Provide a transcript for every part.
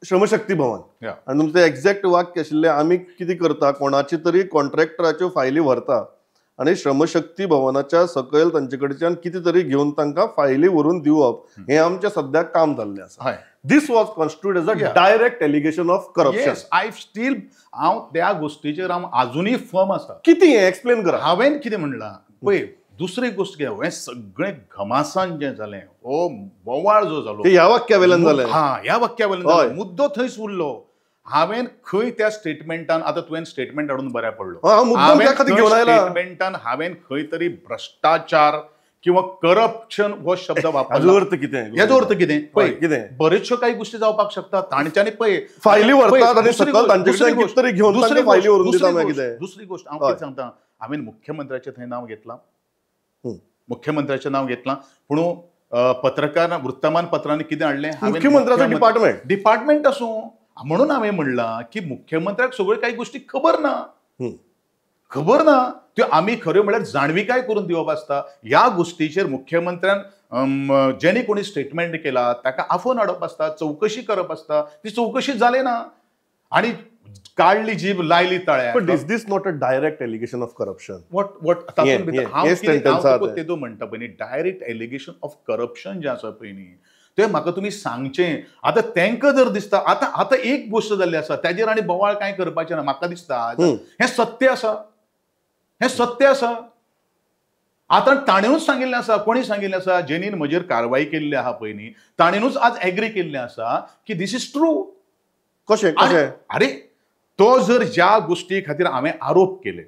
श्रमशक्ती भवन आनी तुमचें एक्झॅक्ट वाक्य आशिल्लें आमी कितें करता कोणाची तरी कॉन्ट्रॅक्टराच्यो फायली व्हरता आनी श्रमशक्ती भवनाच्या सकयल तांचे कडच्यान कितें तरी घेवन तांकां फायली व्हरून दिवप हें आमचें सद्याक काम जाल्लें आसा. This was constituted as a direct allegation of corruption. I still हांव त्या गोष्टीचेर हांव आजुनूय फर्म आसा. कितें हें एक्सप्लेन करा. हांवें कितें म्हणलां पळय, दुसरी गोश्ट कितें, हें सगळें घमासान जें जालें, हो बोवाळ जो जालो ह्या वाक्या वयल्यान जालें. हा, ह्या वाक्या वयल्यान मुद्दो थंयच उरलो. हांवें खंय त्या स्टेटमेंटान, आतां तुवें स्टेटमेंट हाडून बऱ्या पडलो, स्टेटमेंटान हांवें खंय तरी भ्रश्टाचार किंवा करप्शन हो शब्द वापरला. अर्थ कितें? हेजो अर्थ कितें? पळय कितें बरेचश्यो काही गोष्टी जावपाक शकता. तांच्यांनी पळय फायली व्हरतात आनी सकयल तांचे कडल्यान कितें तरी घेवन फायली व्हरून दिता. कितें दुसरी गोश्ट हांव कितें सांगता, हांवें मुख्यमंत्र्याचें थंय नांव घेतलां, मुख्यमंत्र्याचें नांव घेतलां, पूण पत्रकार वृत्तमानपत्रांनी कितें हाडलें, मुख्यमंत्र्याचें डिपार्टमेंट डिपार्टमेंट आसूं म्हणून हांवें म्हणलां की मुख्यमंत्र्याक सगळ्यो काही गोष्टी खबर ना, खबर ना त्यो आमी खऱ्यो म्हळ्यार जाणविकाय करून दिवप आसता. ह्या गोष्टीचेर मुख्यमंत्र्यान जेणे कोणी स्टेटमेंट केला ताका आफोवन हाडप आसता, चवकशी करप आसता, ती चवकशी जाली ना आनी काडली जीभ लायली तळ्याक. But is this not a direct allegation of corruption? What what तातूंत भितर हांव तेदो म्हणटा पळय न्ही, डायरेक्ट एलिगेशन ऑफ करप्शन जें आसा पळय न्ही तें म्हाका तुमी सांगचें. आतां तांकां जर दिसता, आतां आतां एक गोश्ट जाल्ली आसा ताजेर आनी बोवाळ कांय करपाचें ना. म्हाका दिसता हें सत्य आसा, हें सत्य आसा. आतां ताणेनूच सांगिल्लें आसा, कोणी सांगिल्लें आसा, जेनीन म्हजेर कारवाय केल्ली आहा पळय न्ही ताणेनूच आज एग्री केल्लें आसा की this is true. कशें कशें? अरे तो जर ज्या गोष्टी खातीर हांवें आरोप केले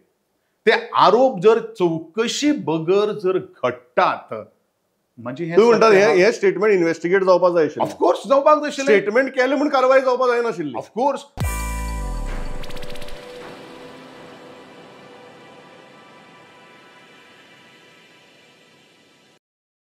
ते आरोप जर चवकशी बगर जर घडटात म्हणजे हे स्टेटमेंट इन्व्हेस्टिगेट जावपाक जाय आशिल्लें. ऑफकोर्स जावपाक जाय आशिल्लें. स्टेटमेंट केलें म्हूण कारवाय जावपाक जायनाशिल्ली. Of course.